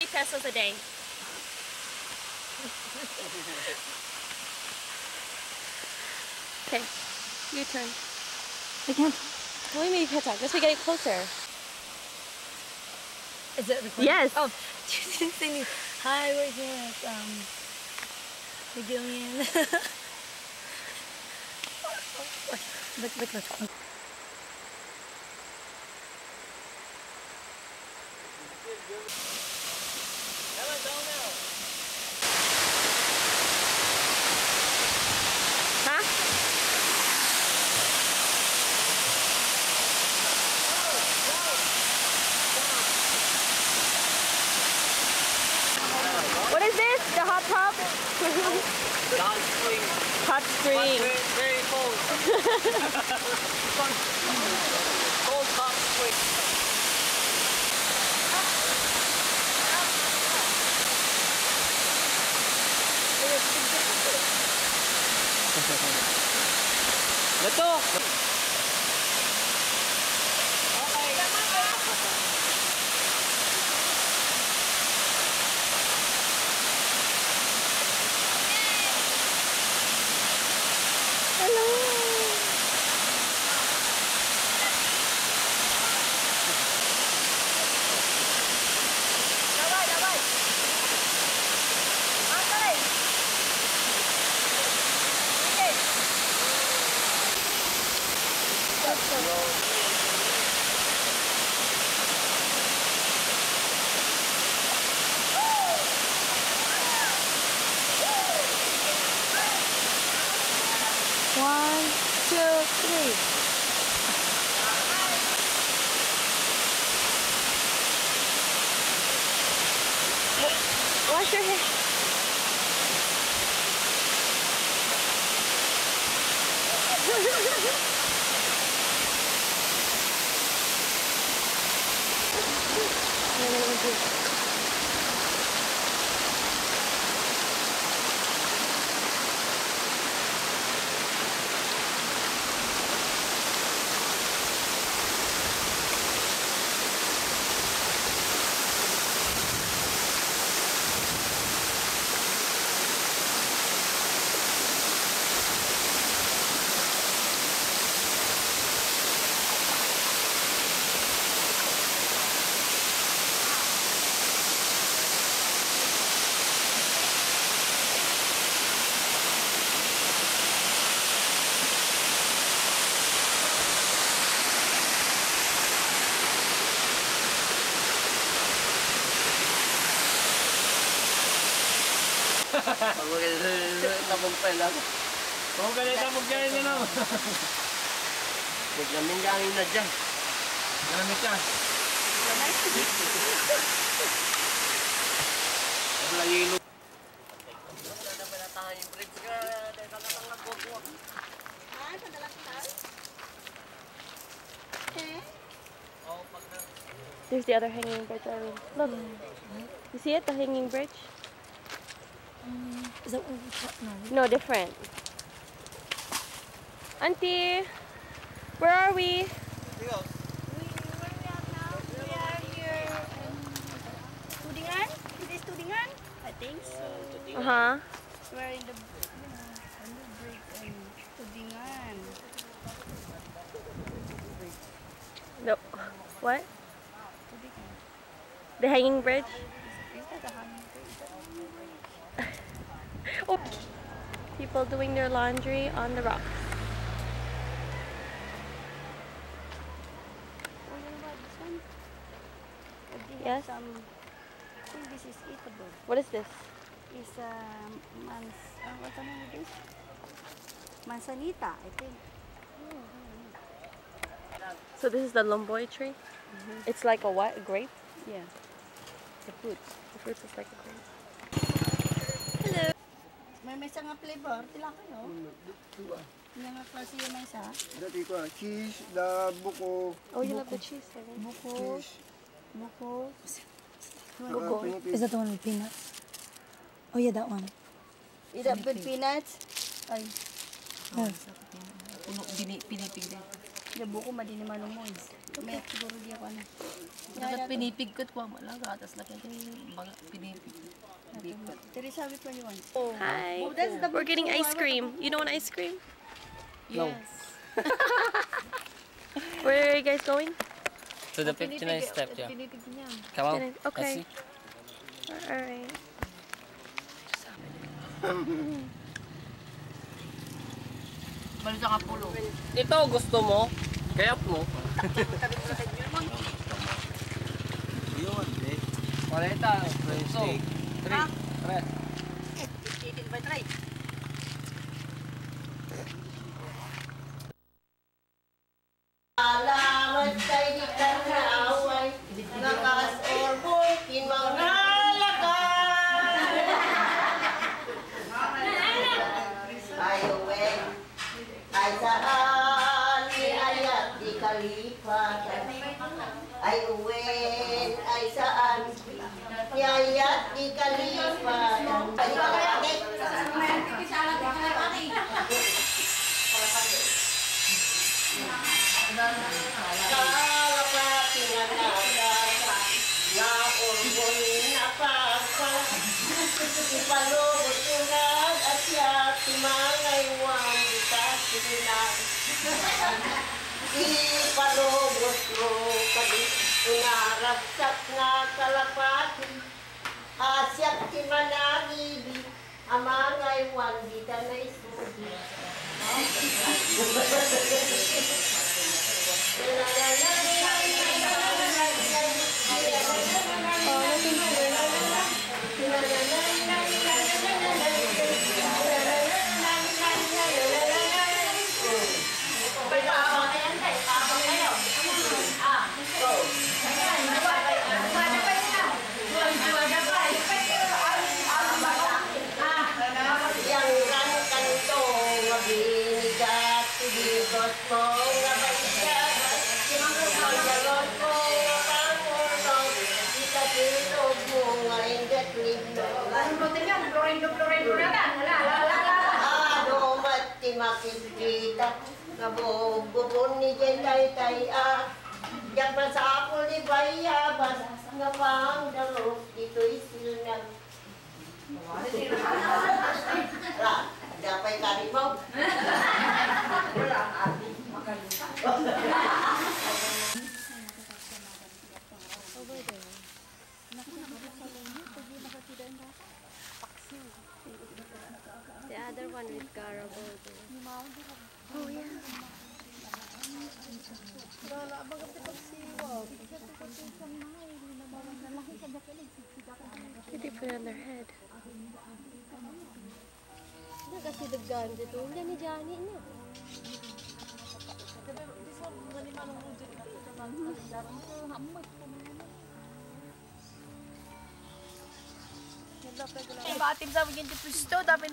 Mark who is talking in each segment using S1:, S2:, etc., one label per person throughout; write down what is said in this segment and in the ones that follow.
S1: pesos a day. Okay, your turn.
S2: I can't.
S1: What do you mean you can't talk? Let's get it closer.
S2: Is it recording?
S1: Yes.
S2: Oh, you didn't say me. Hi, we're here at Pavilion. Look.
S1: Huh? What is this? The hot tub?
S3: Hot spring.
S1: Hot spring.
S3: Very cold. Cold hot spring. Betul.
S1: One, two, three. Wash your hair.
S3: Tabog pa lang.
S4: Kung ganito magkain na naman.
S3: Naglaming gangin na dyan.
S4: Gamit ka.
S3: Wala yelo. Wala na pala tayong bridge ka. Dahil nagbubuwag.
S1: There's the other hanging bridge, Irene. Look. You see it? The hanging bridge?
S2: Is that what we talked? No.
S1: No, different. Auntie, where are we?
S2: We are here in Tudingan? Is this Tudingan? I think so.
S1: Uh-huh.
S2: We're in the break in Tudingan.
S1: No. What?
S2: Tudingan.
S1: The hanging bridge?
S2: Is that the hanging bridge?
S1: Oh. People doing their laundry on the rocks.
S2: Oh, you know what? This one?
S1: Yes?
S2: I think this is eatable.
S1: What is this?
S2: It's what's the name of this? Manzanita, I think.
S1: So this is the lomboy tree? It's like a what? A grape?
S2: Yeah. The fruit.
S1: The fruit is like a grape.
S2: Hello. May isa nga flavor. Tila kayo. Yung nga klase yung may isa.
S3: Dati ko, cheese, the buko.
S1: Oh, you love the cheese, Irene.
S2: Buko. Buko.
S5: Is that the one with peanuts? Oh yeah, that one.
S2: Is that with peanuts? Ay.
S5: Oh.
S2: Yung buko madini manong mo. May siguro di ako ano.
S6: Dapat pinipigkot ko mo lang gatas laki kay mga pinipigkot.
S2: Tiri sabi ko yun.
S1: Hi.
S2: Oh, that's the
S1: We're getting ice cream. You know an ice cream?
S6: Yes.
S1: Where are you guys going?
S3: To the 59 step, yeah.
S6: Pinipig niya.
S3: Come on.
S1: Okay.
S3: Let's see.
S1: Alright.
S6: Balik sa kapulo.
S3: Ito, gusto mo? Kaya mo? Paleta. So, 3.
S2: Eating by try. Alamat kay di kanaway, nakas orbon kin mga lakay. Ayuwen, ay saan ni ayat di kalipatan. Ayuwen, ay saan ni ayat di kalipatan. Ay kalipatan. Kalapati na nagasa na urbon na pagpala. Ipalubot unag at siya timangay wang bitasinan. Ipalubot mo kadi unaragsak na kalapati. Asyak timanagibi amangay wang bitanay sugi. Makikita ngabububon ni Jentay yak masapol ni Bayabas nga pang dalo ito'y silnag. Dapay kari mo. Wala ang ati.
S1: The other one with Garabo. Oh yeah. They put it on their head. Hindi kasi daggan dito. Hindi ni Johnny niya.
S6: Ibatid sa mga hindi pisto, dapat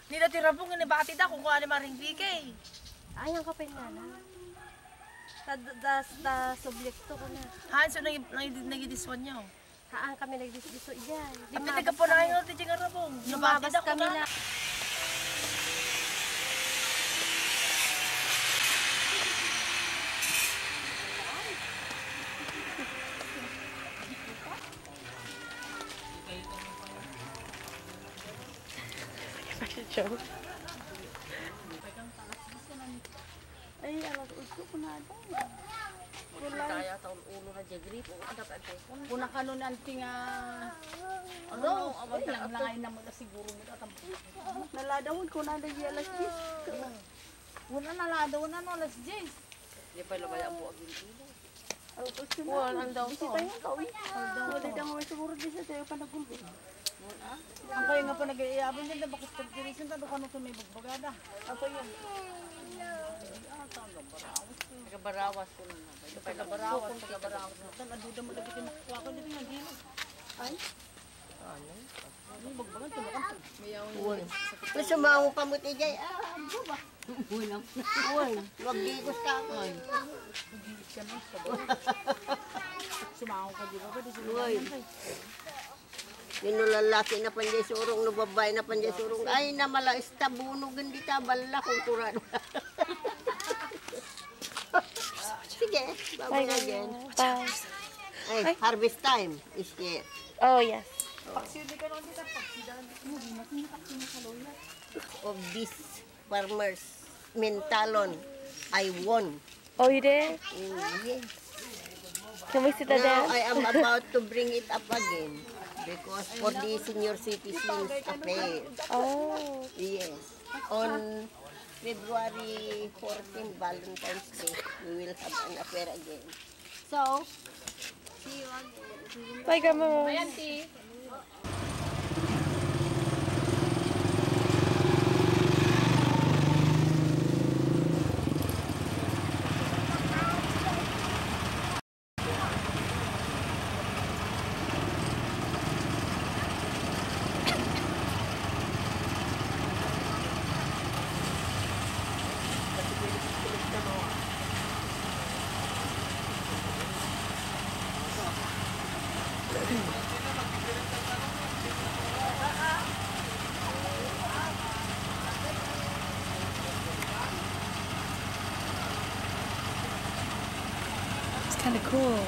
S6: nila tirabong nga ibatid ako kung ano maring bigay.
S1: Ayang ka pa na. Ta subjekto ko na.
S6: Han, so nagidiswan niyo.
S1: Haan kami nagdisdiso iyan.
S6: Ang pitiga po na ngayon, titing arabong.
S1: Lumabas kami na.
S2: Ay, alas uso ko na ito.
S3: Kaya taon ulo na jegri po. Ada pa ito.
S2: Kuna kanon anting ano, ay lang langay na mo na siguro mo tatang. Naladawon ko na dagi alas 10. Wala naladawon na no alas 10.
S3: Di pa labay ang buwag yung
S1: Wala ang daw to.
S2: Wala daw mo siguro di sa tayo pa nagulbi. Ang kayo nga pa nag-iabon din bakit pagkirisin ta do kanu may bagbagada. Ako yun.
S3: Barawas ko lang.
S2: Barawas. Tan aduda mo lagi makuha ko dito nga dilo. Ay. Ano bagbagan to kan. Mayaw. Gusto mo pa mo tijay. Buba. Uy lang. Uy, wag gigos ka ko. Gigos ka na sa. Sumaho ka di ba di sa. Ninulalaki na panjay surong, nubabay na panjay surong. Ay, namala istabunog, hindi ta bala kung kurado. Sige, Yes,
S1: Bye,
S2: bye again.
S1: Bye.
S2: Ay, harvest time is here.
S1: Oh, yes.
S2: Of these farmers, Mentalon, I won.
S1: Oh, you did?
S2: Yes.
S1: Can we see the
S2: Now
S1: dance?
S2: I am about to bring it up again because for the senior citizens affair.
S1: Oh.
S2: Yes. On February 14, Valentine's Day, we will have an affair again. So, see you again.
S1: Bye, Grandma.
S5: It's kind of cool.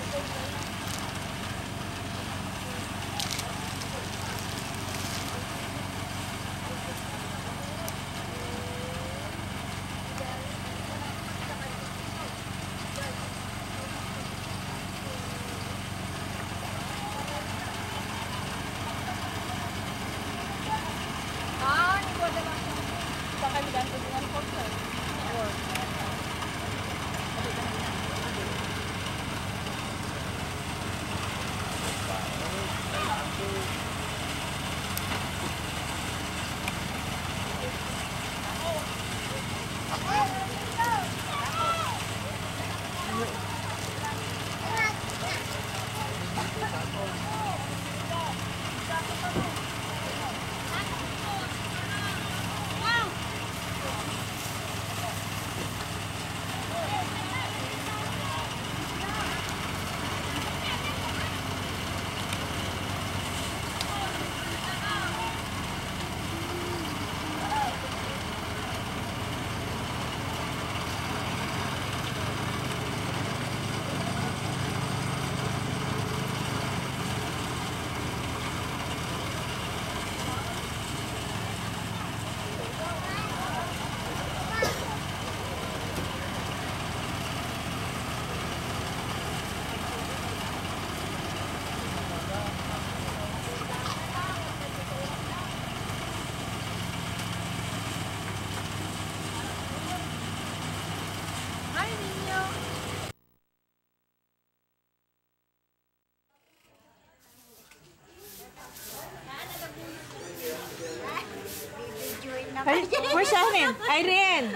S6: Where's Irene? Irene!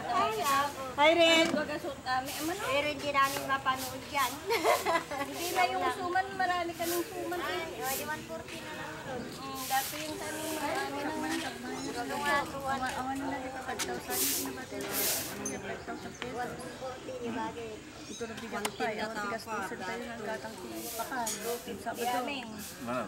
S6: Irene!
S2: Pero hindi namin mapanood yan.
S7: Hindi na yung suman, marami kaming suman.
S2: Ay, 140 na lang ron.
S7: Dati yung tanong marami na.
S2: Awan na dito 5,000. 140 ni bagay.
S7: Ito na bigat pa. Tigas puso tayo ng gatang pakan. Sabado.
S4: Ano?